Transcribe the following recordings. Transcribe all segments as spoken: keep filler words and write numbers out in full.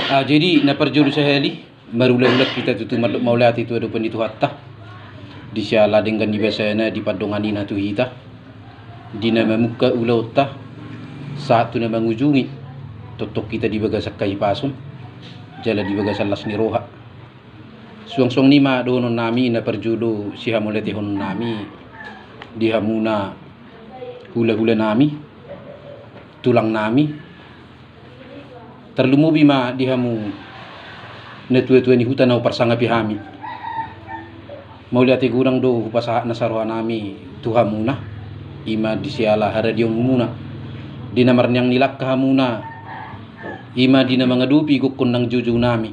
Ah, jadi na parjolo sahali, marhulahula hita tutu mandok mauliate tu adopan ni Tuhanta. Di siala denggan ni basana, di pandonganina tu hita, di na mamungka ulaonta sahat tu na mangujungi, tongtong hita di bagasan hahipason jala di bagasan las ni roha. Suang songon i ma dohonon nami na parjolo, sihamauliatehonon nami di hamuna hulahula nami, tulang nami, tarlumobi ma di hamu natuatua ni huta na huparsangapi hami. Mauliate godang do hupasahat nasa roha nami tu hamuna, i ma di siala haradionmuna, di na marneang ni langka hamuna, i ma di na mangadopi gokhon nang joujou nami.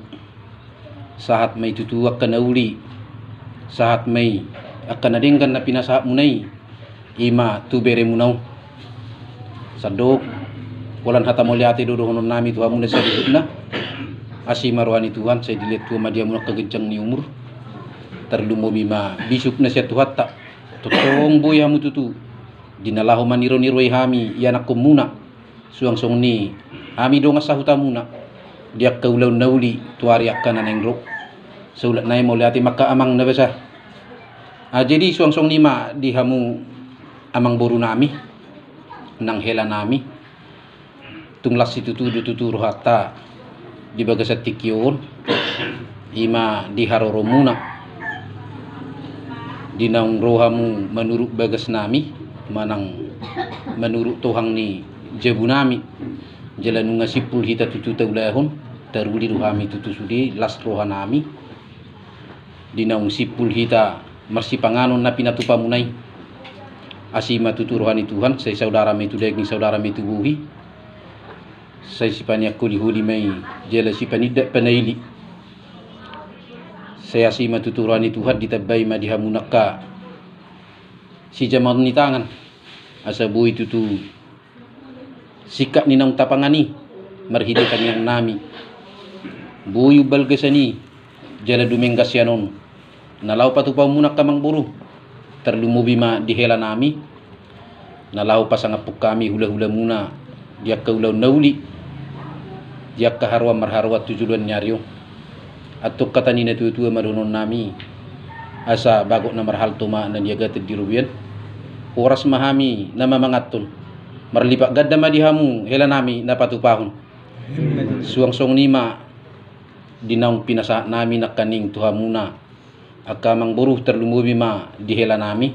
Sahat ma i tutu angka na uli, sahat ma i angka na denggan na pinasahatmuna i, i ma tu beremuna on. Sandok, holan hata mauliate do dohonon nami tu hamuna saluhutna. Asi ma roha ni Tuhan, sai dilehon Tuhan ma di hamu angka ganjang ni umur. Tarlumobi ma bisuk na sian Tuhanta. Tongtong boi hamu tutu di na laho manironirai hami ianakhonmuna. Suang songon i hami dongan sahutamuna di angka ulaon na uli tu ari angka na naeng ro. Saulak nai mauliate ma angka amang na basa. Ah, jadi suang songon i ma di hamu amangboru nami nang hela nami. Tung las situtu do tutu rohanta di bagasan tingki on, i ma di haroromuna, di naung ro hamu manurut bagas nami manang manurut tohang ni jabu nami. Jala nunga simpul hita tutu taulahon, taruli do hami tutu sude, las roha nami. Di naung simpul hita marsipanganon na pinatupamuna i, asi ma tutu roha ni Tuhan, sai saudara ma i tu daging, saudara ma i tu bohi, sai sipaneang holiholi ma i jala sipanindak panaili. Sai asi ma tutu roha ni Tuhan, ditambai ma di hamu angka sijamaon ni tangan, asa boi tutu singkat ni naung tapangan i marhite tangiang nami. Boi umbalga sian i jala dumenggan sian on na laho patupaonmuna angka amangboru. Tarlumobi ma di hela nami na laho pasangaphon hami hulahulamuna di angka ulaon na uli, di angka haroan marharoan tu joloan ni ari on. Antong hata ni natuatua ma dohonon nami, asa bagot na marhalto ma na niagatan di robean. Horas ma hami na mamanganhon, marlipat ganda ma di hamu hela nami na patupahon. Suang songon i ma di naung pinasahat nami nangkaning tu hamuna angka amangboru, tarlumobi ma di hela nami.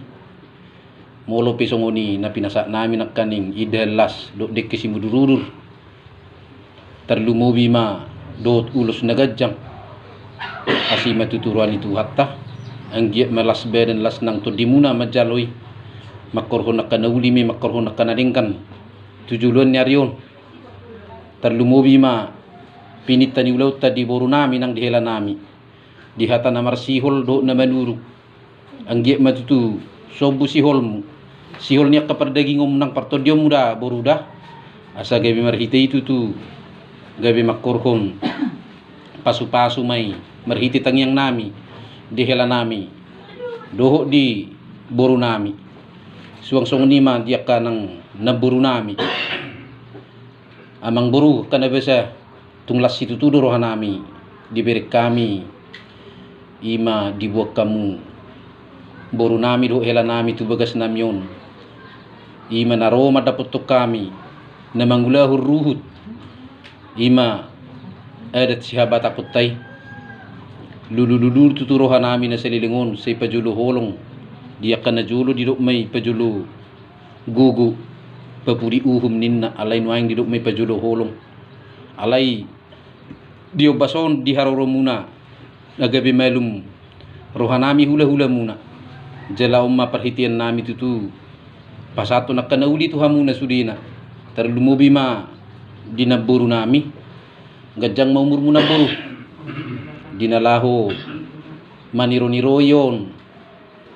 Molo pe songon i na pinasahat nami nangkaning indahan las dohot dengke simudurudur, tarlumobi ma dohot ulos na ganjang. Asi ma tutu roha ni Tuhanta, anggiat ma las badan las nang tondimuna manjalo i, mangkorhon angka na uli ma i, mangkorhon angka na denggan tu joloan ni ari on. Tarlumobi ma pininta ni ulaonta di boru nami nang di hela nami, di hata na marsihol dohot na manuruk. Anggiat ma tutu sombu siholmu, sihol ni angka pardagingonmu nang partondionmu da boru da, asa gabe marhite i tutu gabe mangkorhon pasupasu ma i marhite tangiang nami di hela nami dohot di boru nami. Suang songon i ma di angka nang namboru nami. Amangboru, angka na basa, tung las situtu do roha nami dibereng hami, i ma diboan hamu boru nami dohot hela nami tu bagas nami on, i ma na ro mandapothon hami na mangulahon ruhut, i ma adat sihabatahonta i. Lulululu tutu roha nami na saleleng on, sai pajolo holong. Di angka na jolo didok ma i pajolo gogo, papudi uhum ninna, alai nuaeng didok ma i pajolo holong. Alai di ombas on di haroromuna na gabe malum roha nami hulahulamuna. Jala on ma parhitean nami tutu pasahathon angka na uli tu hamuna sudena. Tarlumobi ma di namboru nami, ganjang ma umurmu namboru, di na laho manironiroi on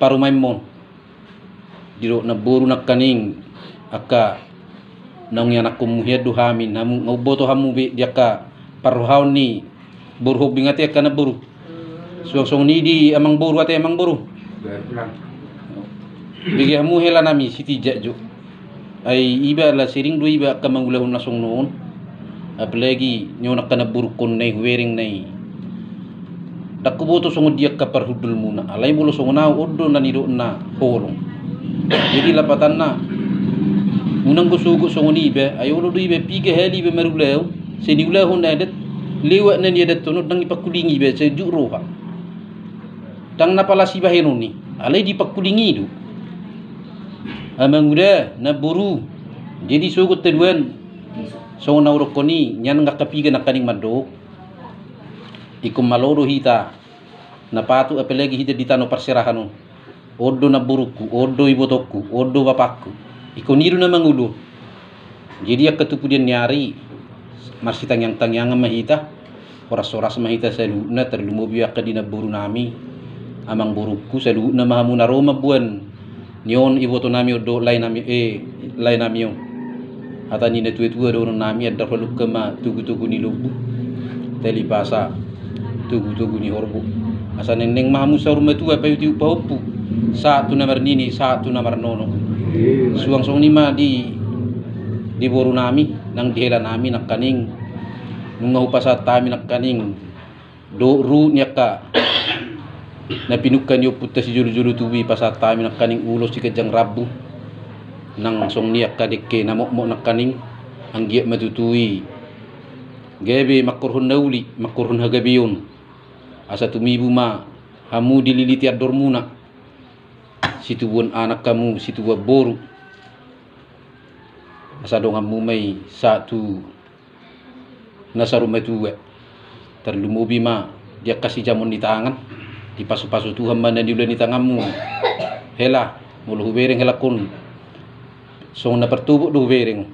parumaenmon. Didok namboru nangkaning angka naung ianakhonmu hian do hami, namun nga umboto hamu be di angka parrohaon ni boru Hombing ate angka namboru. Suang songon i di amangboru ate amangboru. Bege hamu hela nami sitijak jo. Ai iba la sering do iba angka mangulahon na songon on. Apalagi nion angka namborungkon na i, hubereng na i. Ndang huboto songon dia angka parhundulmuna. Alai molo songon au, on do na nidokna holong. Jadi lapatanna, unang do sogot songon iba, ai olo do iba piga hali iba marulaon, sai niulahon adat, lewat na niadathon on ndang dipangkulingi iba, sai juk roha. Ndang na palas ibahenon i, alai dipangkulingi do. Amanguda, namboru, jadi sogot haduan, songon na hudokkon i, nian angka piga nangkaning mandok. Ingkon malo do hita na patut, apalagi hita di tano parserahan on. On do namborungku, on do ibotongku, on do bapakku. Ingkon i do na mangolu. Jadi angka tu pudian ni ari, marsitangiang-tangiangan ma hita, horas-horas ma hita saluhutna, tarlumobi angka di namborunami, amangborungku, saluhutna ma hamu na ro mamboan nion ibotonami on dohot laenami, eh, laenami on. Hata ni natua-tua dohononnami, andar halumpang ma togu-togu ni lombu, tali pasa togu-togu ni horbo. Asa nengneng ma hamu saur matua, paihut-ihut pahompu, sahat tu na marnini, sahat tu na marnono. Suang songon i ma di, di borunami, nang di helanami nangkaning, nunga hupasahat hami nangkaning dohot ruhut ni angka na pinungka ni ompunta sijolo-jolo tubu i, pasahat hami nangkaning ulos siganjang rambu. Nang songon i angka dengke na mokmok nangkaning, anggiat ma tutu i gabe mangkorhon na uli, mangkorhon hagabeon. Asa tumibu ma hamu dililiti andormuna, situbuan anak hamu, situbuan boru. Asa donganmu ma i sahat tu na saur matua. Tarlumobi ma di angka sijamon ni tangan, dipasu-pasu Tuhan ma na niula ni tanganmu. Hela, molo hubereng helangkon, songon na partobok do hubereng.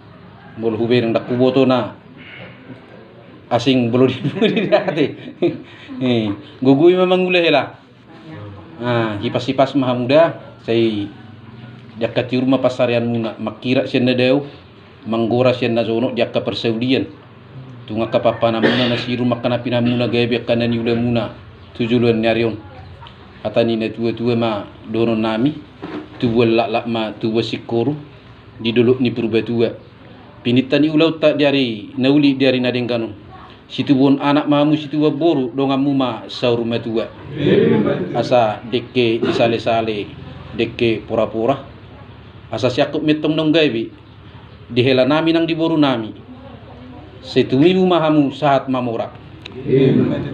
Molo hubereng ndang huboto na asing, molo di, di ate. Eh, gogoi ma mangula hela. Ah, hipas-hipas ma hamu da, sai di angka tiur ma pansareanmuna, mangkirap sian na dao, manggora sian na jonok di angka parsaulian. Tung angka papananmuna na sirun, angka na pinanmuna gabe angka na niulamuna tu joloan ni ari on. Hata ni natua-tua ma dohononnami, tubuan laklak ma tubuan singkoru di dolok ni Purbatua. Pininta ni ulaonta di ari na uli, di ari na denggan on. Situbuan anak ma hamu, situbuan boru, donganmu ma saur matua. Asa dengke di sale-sale, dengke pora-pora. Asa siangkup mentong naung gabe di helanami nang di borunami. Sai tumibu ma hamu sahat mamora.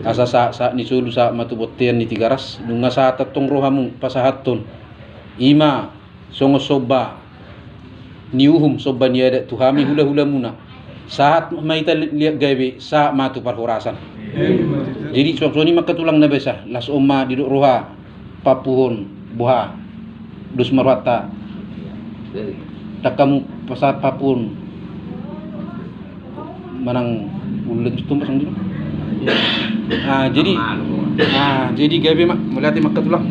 Asa sahat-sahat ni solu sahat ma tu bontean ni Tigaras, nunga sahat antong ro hamu pasahathon. I ma songon somba ni uhum, somba ni adat tu hami hula-hulamuna. Sahat ma hita liat gabe, sahat ma tu parhorasan. Jadi suang songon i ma angka tulang na basa, las on ma didok roha, pampuhon boha, dos ma rohanta. Ndang hamu pasahat pampuhon manang ulen tumbas ang dulu. Ah, jadi, ah, jadi gabe ma, mauliate ma angka tulang.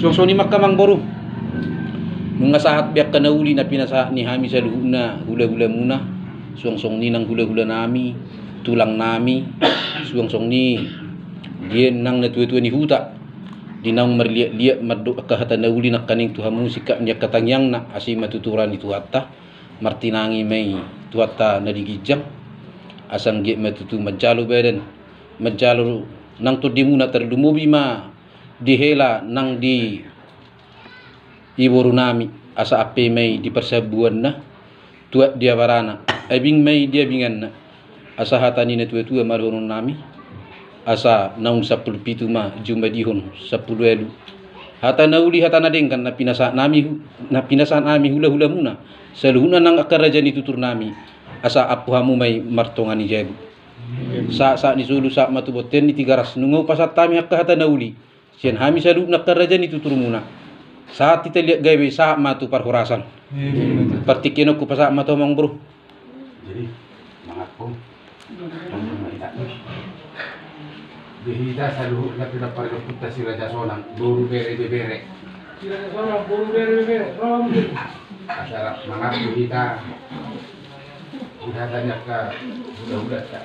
Suang songon i ma angka amangboru. Nunga sahat be angka na uli na pinasahat ni hami saluhutna hula-hulamuna. Suang songon i nang hula-hulanami, tulangnami. Suang songon i dia nang natua-tua ni huta. Di naung marliat-liat mandok angka hata na uli nangkaning tu hamu, singkat ni angka tangiangna, asi ma tutu roha ni Tuhanta. Martinangi ma i Tuhanta na di ginjang, asa anggiat ma tutu manjalo badan, manjalo nang tondimuna, tarlumobi ma di hela nang di iborunami, asa ampe ma i di parsambuanna, tuat di abarana, abing ma i di abinganna. Asa hata ni natua-tua ma dohononnami, asa naung sampulu pitu ma jumadihon sampulu ualu. Hata na uli, hata na denggan, na pinasahatnami hu-, na pinasahatnami hula-hulamuna, saluhutna nang angka raja ni tuturnami, asa ampu hamu ma i martonga ni jabu. Sahat-sahat ni solu sahat ma tu bontean ni Tigaras, nunga hupasahat hami angka hata na uli sian hami saluhutna angka raja ni tuturmuna. Sahat hita liat gabe, sahat ma tu parhorasan. Partingkian on hupasahat ma tu amangboru. Jadi, mangaku. Di hita saluhutna pinaparingot tu si Raja Sonang, boru bere bebere. Si Raja Sonang, boru bere bebere. Rom. Asa mangaku hita. Di hata ni angka hula-hulanta.